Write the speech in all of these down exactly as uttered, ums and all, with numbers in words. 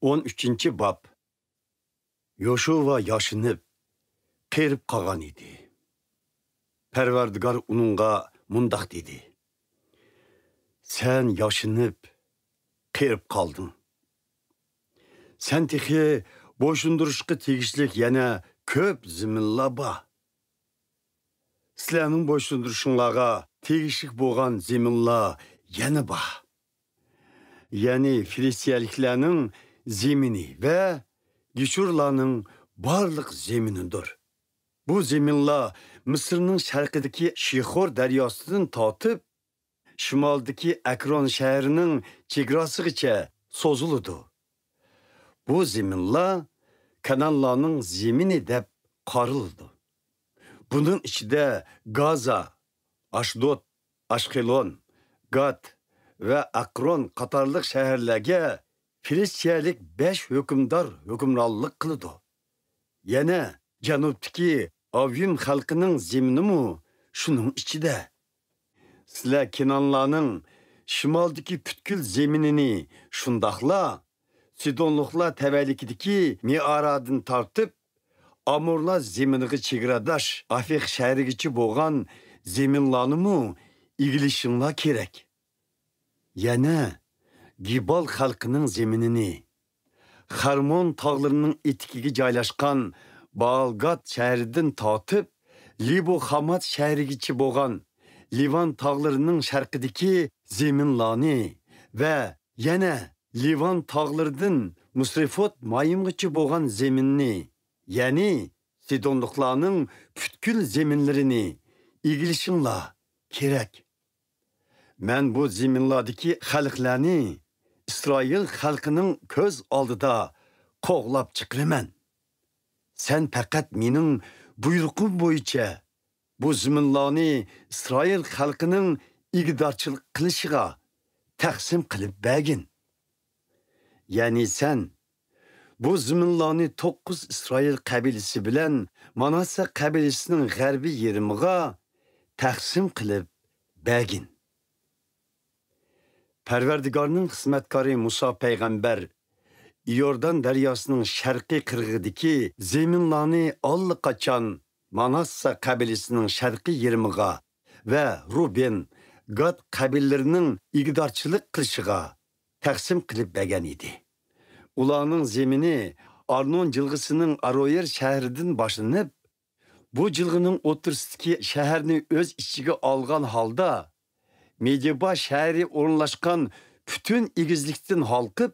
ئون ئۈچىنچى باب. يوشۇۋا ياشىنىپ، قېرىپ قالغان ئىدى. پەرۋەردىگار ئۇنىڭغا مۇنداق دېدى: «سەن ياشىنىپ، قېرىپ قالدىڭ. سەن تېخى بويسۇندۇرۇشقا تېگىشلىك يەنە كۆپ زېمىنلار بار. سىلەرنىڭ بويسۇندۇرۇشۇڭلارغا تېگىشلىك بولغان زېمىنلار يەنە بار. يەنى فىلىستىيەلىكلەرنىڭ زېمىنى ۋە گېشۇرلارنىڭ بارلىق زېمىنىدۇر. بۇ زېمىنلار مىسىرنىڭ شەرقىدىكى شىخور دەرياسىدىن تارتىپ، شىمالدىكى ئەكرون شەھىرىنىڭ چېگراسىغىچە سوزۇلىدۇ. بۇ زېمىنلار كانانلارنىڭ زېمىنى دەپ قارىلىدۇ. بۇنىڭ ئىچىدە گازا، ئاشدود، ئاشقېلون، گات ۋە ئەقرون قاتارلىق شەھەرلەرگە فىلىستىيەلىك بەش ھۆكۈمدار ھۆكۈمرانلىق قىلىدۇ. يەنە جەنۇبتىكى ئاۋىم خەلقىنىڭ زېمىنىمۇ شۇنىڭ ئىچىدە. سىلەر كېنانلارنىڭ شىمالدىكى پۈتكۈل زېمىنىنى، شۇنداقلا سىدونلۇقلار تەۋەلىكىدىكى مېئارادىن تارتىپ، ئامورلار زېمىنىغا چېگراداش ئافېق شەھىرىگىچە بولغان زېمىنلارنىمۇ ئىگىلىشىڭلار كېرەك. يەنە گىبال خەلقىنىڭ زېمىنىنى، خەرمون تاغلىرىنىڭ ئېتىكىگە جايلاشقان بائالگاد شەھىرىدىن تارتىپ، لىبو خامات شەھىرىگىچە بولغان لىۋان تاغلىرىنىڭ شەرقىدىكى زېمىنلارنى ۋە يەنە لىۋان تاغلىرىدىن مۇسرىفوت مايىمغىچە بولغان زېمىننى، يەنى سىدونلۇقلارنىڭ پۈتكۈل زېمىنلىرىنى ئىگىلىشىڭلار كېرەك. مەن بۇ زېمىنلاردىكى خەلقلەرنى ئىسرائىل خەلقىنىڭ كۆز ئالدىدا قوغلاپ چىقىرىمەن. سەن پەقەت مېنىڭ بۇيرۇقۇم بويىچە بۇ زېمىنلارنى ئىسرائىل خەلقىنىڭ ئىگىدارچىلىق قىلىشىغا تەقسىم قىلىپ بەرگىن. يەنى سەن بۇ زېمىنلارنى توققۇز ئىسرائىل قەبىلىسى بىلەن ماناسسە قەبىلىسىنىڭ غەربىي يېرىمىغا تەقسىم قىلىپ بەرگىن. پەرۋەردىگارنىڭ خىزمەتكارى مۇسا پەيغەمبەر ئىيوردان دەرياسىنىڭ شەرقىي قىرغىقىدىكى زېمىنلارنى ئاللىقاچان ماناسسە قەبىلىسىنىڭ شەرقىي يېرىمىغا ۋە رۇبېن، گاد قەبىلىلىرىنىڭ ئىگىدارچىلىق قىلىشىغا تەقسىم قىلىپ بەرگەن ئىدى. ئۇلارنىڭ زېمىنى ئارنون جىلغىسىنىڭ ئارويېر شەھىرىدىن باشلىنىپ، بۇ جىلغىنىڭ ئوتتۇرىسىدىكى شەھەرنى ئۆز ئىچىگە ئالغان ھالدا، مېدىبا شەھىرى ئورۇنلاشقان پۈتۈن ئېگىزلىكتىن ھالقىپ،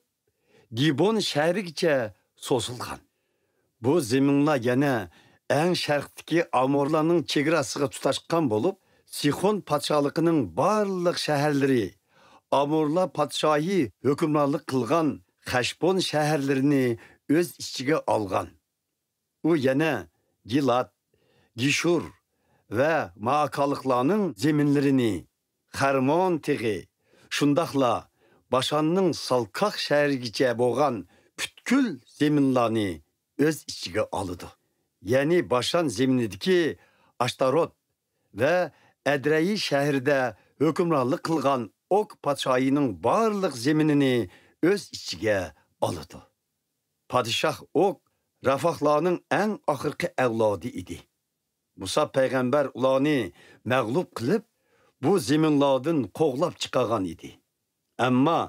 گىبون شەھىرىگىچە سوزۇلغان. بۇ زېمىنلار يەنە ئەڭ شەرقتىكى ئامورلارنىڭ چېگراسىغا تۇتاشقان بولۇپ، سىخون پادىشاھلىقىنىڭ بارلىق شەھەرلىرى، ئامورلار پادىشاھى ھۆكۈمرانلىق قىلغان خەشبون شەھەرلىرىنى ئۆز ئىچىگە ئالغان. ئۇ يەنە گىلاد، گېشۇر ۋە مائاكالىقلارنىڭ زېمىنلىرىنى، خەرمون تېغى، شۇنداقلا باشاننىڭ سالكاق شەھىرىگىچە بولغان پۈتكۈل زېمىنلارنى ئۆز ئىچىگە ئالىدۇ. يەنى باشان زېمىنىدىكى ئاشتاروت ۋە ئەدرەيى شەھىرىدە ھۆكۈمرانلىق قىلغان ئوك پادىشاھىنىڭ بارلىق زېمىنىنى ئۆز ئىچىگە ئالىدۇ. پادىشاھ ئوك رافاھلارنىڭ ئەڭ ئاخىرقى ئەۋلادى ئىدى. مۇسا پەيغەمبەر ئۇلارنى مەغلۇپ قىلىپ، بۇ زېمىنلاردىن قوغلاپ چىقارغان ئىدى. ئەمما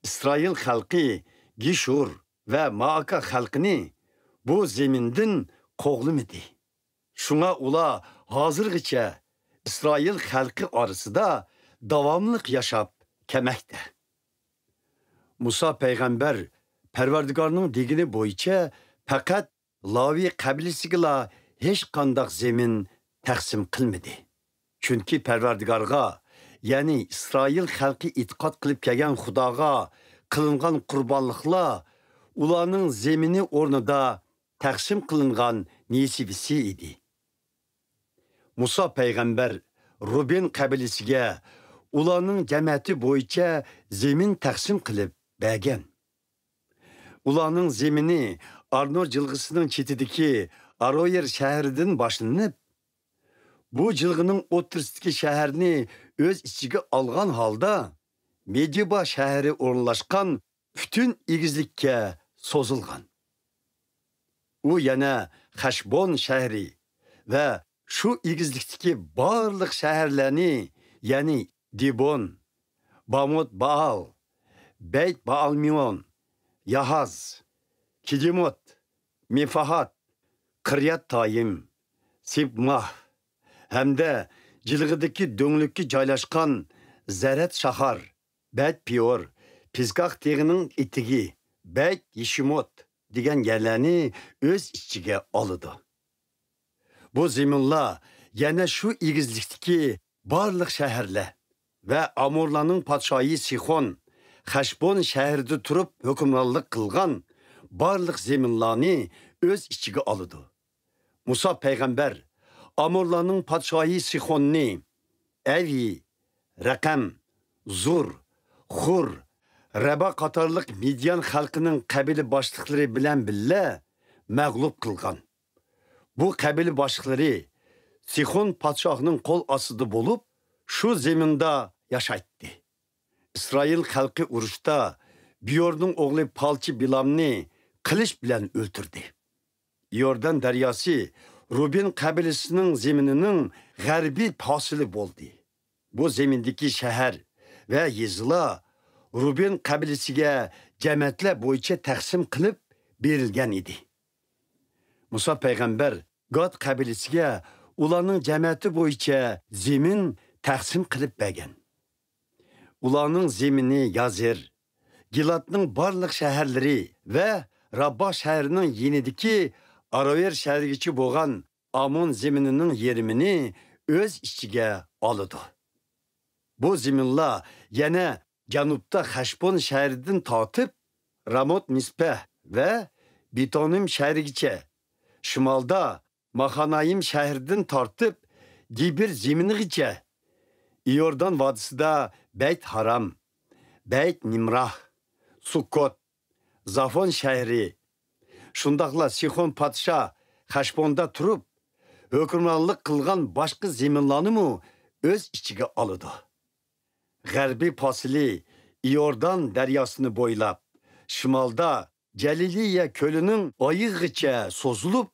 ئىسرائىل خەلقى گېشۇر ۋە مائاكا خەلقىنى بۇ زېمىندىن قوغلىمىدى. شۇڭا ئۇلار ھازىرغىچە ئىسرائىل خەلقى ئارىسىدا داۋاملىق ياشاپ كەلمەكتە. مۇسا پەيغەمبەر پەرۋەردىگارنىڭ دېگىنى بويىچە پەقەت لاۋى قەبىلىسىگىلا ھېچقانداق زېمىن تەقسىم قىلمىدى. چۈنكى پەرۋەردىگارغا، يەنى ئىسرائىل خەلقى ئېتىقاد قىلىپ كەلگەن خۇداغا قىلىنغان قۇربانلىقلار ئۇلارنىڭ زېمىنى ئورنىدا تەقسىم قىلىنغان نېسىۋىسى ئىدى. مۇسا پەيغەمبەر رۇبېن قەبىلىسىگە ئۇلارنىڭ جەمەتى بويىچە زېمىن تەقسىم قىلىپ بەرگەن. ئۇلارنىڭ زېمىنى ئارنور جىلغىسىنىڭ چېتىدىكى ئارويېر شەھىرىدىن باشلىنىپ، بۇ جىلغىنىڭ ئوتتۇرىسىدىكى شەھەرنى ئۆز ئىچىگە ئالغان ھالدا، مېدىبا شەھىرى ئورۇنلاشقان پۈتۈن ئېگىزلىككە سوزۇلغان. ئۇ يەنە خەشبون شەھىرى ۋە شۇ ئېگىزلىكتىكى بارلىق شەھەرلەرنى، يەنى دىبون، باموت بائال، بەيت بائالمېئون، ياھاز، كېدېموت، مېفاھات، قىريات تايىم، سىبماھ ھەمدە جىلغىدىكى دۆڭلۈككە جايلاشقان زەرەت شاخار، بەيت پېئور، پىسگاھ تېغىنىڭ ئېتىكى، بەيت يېشىموت دېگەن يەرلەرنى ئۆز ئىچىگە ئالىدۇ. بۇ زېمىنلار يەنە شۇ ئېگىزلىكتىكى بارلىق شەھەرلەر ۋە ئامورلارنىڭ پادىشاھى سىخون خەشبون شەھىرىدە تۇرۇپ ھۆكۈمرانلىق قىلغان بارلىق زېمىنلارنى ئۆز ئىچىگە ئالىدۇ. مۇسا پەيغەمبەر ئامورلارنىڭ پادىشاھى سىخوننى ئەۋى، رەقەم، زۇر، خۇر، رەبا قاتارلىق مىديان خەلقىنىڭ قەبىلە باشلىقلىرى بىلەن بىللە مەغلۇپ قىلغان. بۇ قەبىلە باشلىقلىرى سىخون پادىشاھنىڭ قول ئاستىدا بولۇپ، شۇ زېمىندا ياشايتتى. ئىسرائىل خەلقى ئۇرۇشتا بىيورنىڭ ئوغلى پالچى بىلامنى قىلىچ بىلەن ئۆلتۈردى. ئىيوردان دەرياسى روبىن قەبىلىسىنىڭ زېمىنىنىڭ غەربىي پاسىلى بولدى. بۇ زېمىندىكى شەھەر ۋە يېزىلار روبىن قەبىلىسىگە جەمەتلەر بويىچە تەقسىم قىلىپ بېرىلگەن ئىدى. مۇسا پەيغەمبەر گاد قەبىلىسىگە ئۇلارنىڭ جەمەتى بويىچە زېمىن تەقسىم قىلىپ بەرگەن. ئۇلارنىڭ زېمىنى يازېر، گىلادنىڭ بارلىق شەھەرلىرى ۋە راببا شەھىرىنىڭ يېنىدىكى ئاروئېر شەھىرىگىچە بولغان ئامون زېمىنىنىڭ يېرىمىنى ئۆز ئىچىگە ئالىدۇ. بۇ زېمىنلار يەنە جەنۇبتا خەشبون شەھىرىدىن تارتىپ راموت مىسپەھ ۋە بىتونىم شەھىرىگىچە، شىمالدا ماخانايىم شەھىرىدىن تارتىپ گىبىر زېمىنىغىچە، ئىيوردان ۋادىسىدا بەيت ھارام، بەيت نىمراھ، سۇككوت، زافون شەھىرى، شۇنداقلا سىخون پادىشاھ خەشبوندا تۇرۇپ ھۆكۈمرانلىق قىلغان باشقا زېمىنلارنىمۇ ئۆز ئىچىگە ئالىدۇ. غەربىي پاسىلى ئىيوردان دەرياسىنى بويلاپ، شىمالدا جەلىلىيە كۆلىنىڭ ئايىغىغىچە سوزۇلۇپ،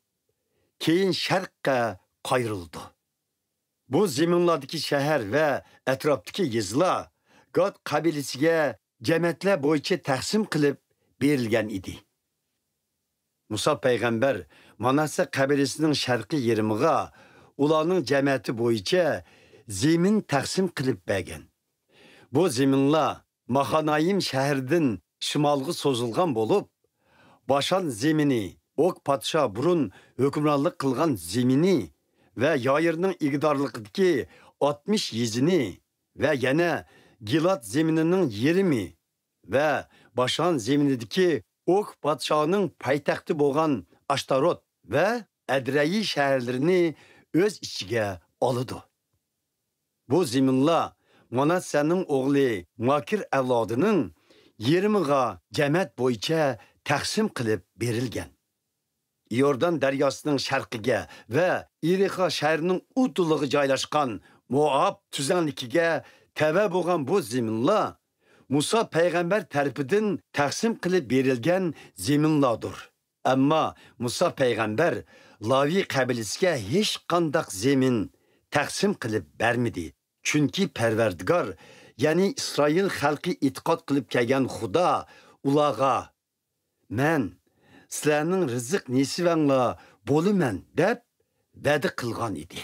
كېيىن شەرققە قايرىلىدۇ. بۇ زېمىنلاردىكى شەھەر ۋە ئەتراپتىكى يېزىلار گاد قەبىلىسىگە جەمەتلەر بويىچە تەقسىم قىلىپ بېرىلگەن ئىدى. مۇسا پەيغەمبەر ماناسسە قەبىلىسىنىڭ شەرقىي يېرىمىغا ئۇلارنىڭ جەمەتى بويىچە زېمىن تەقسىم قىلىپ بەرگەن. بۇ زېمىنلار ماخانايىم شەھىرىدىن شىمالغا سوزۇلغان بولۇپ، باشان زېمىنى، ئوگ پادىشاھ بۇرۇن ھۆكۈمرانلىق قىلغان زېمىنى ۋە يايىرنىڭ ئىگىدارلىقىدىكى ئاتمىش يېزىنى ۋە يەنە گىلاد زېمىنىنىڭ يېرىمى ۋە باشان زېمىنىدىكى ئوگ پادىشاھىنىڭ پايتەختى بولغان ئاشتاروت ۋە ئەدرەيى شەھەرلىرىنى ئۆز ئىچىگە ئالىدۇ. بۇ زېمىنلار ماناسسەنىڭ ئوغلى ماكىر ئەۋلادىنىڭ يېرىمىغا جەمەت بويىچە تەقسىم قىلىپ بېرىلگەن. ئىيوردان دەرياسىنىڭ شەرقىگە ۋە ئېرىخا شەھىرىنىڭ ئۇدۇلىغا جايلاشقان موئاب تۈزلەڭلىكىگە تەۋە بولغان بۇ زېمىنلار مۇسا پەيغەمبەر تەرىپىدىن تەقسىم قىلىپ بېرىلگەن زېمىنلاردۇر. ئەمما مۇسا پەيغەمبەر لاۋى قەبىلىسىگە ھېچقانداق زېمىن تەقسىم قىلىپ بەرمىدى. چۈنكى پەرۋەردىگار، يەنى ئىسرائىل خەلقى ئېتىقاد قىلىپ كەلگەن خۇدا ئۇلارغا، «مەن سىلەرنىڭ رىزىق نېسىۋەڭلار بولىمەن» دەپ ۋەدە قىلغان ئىدى.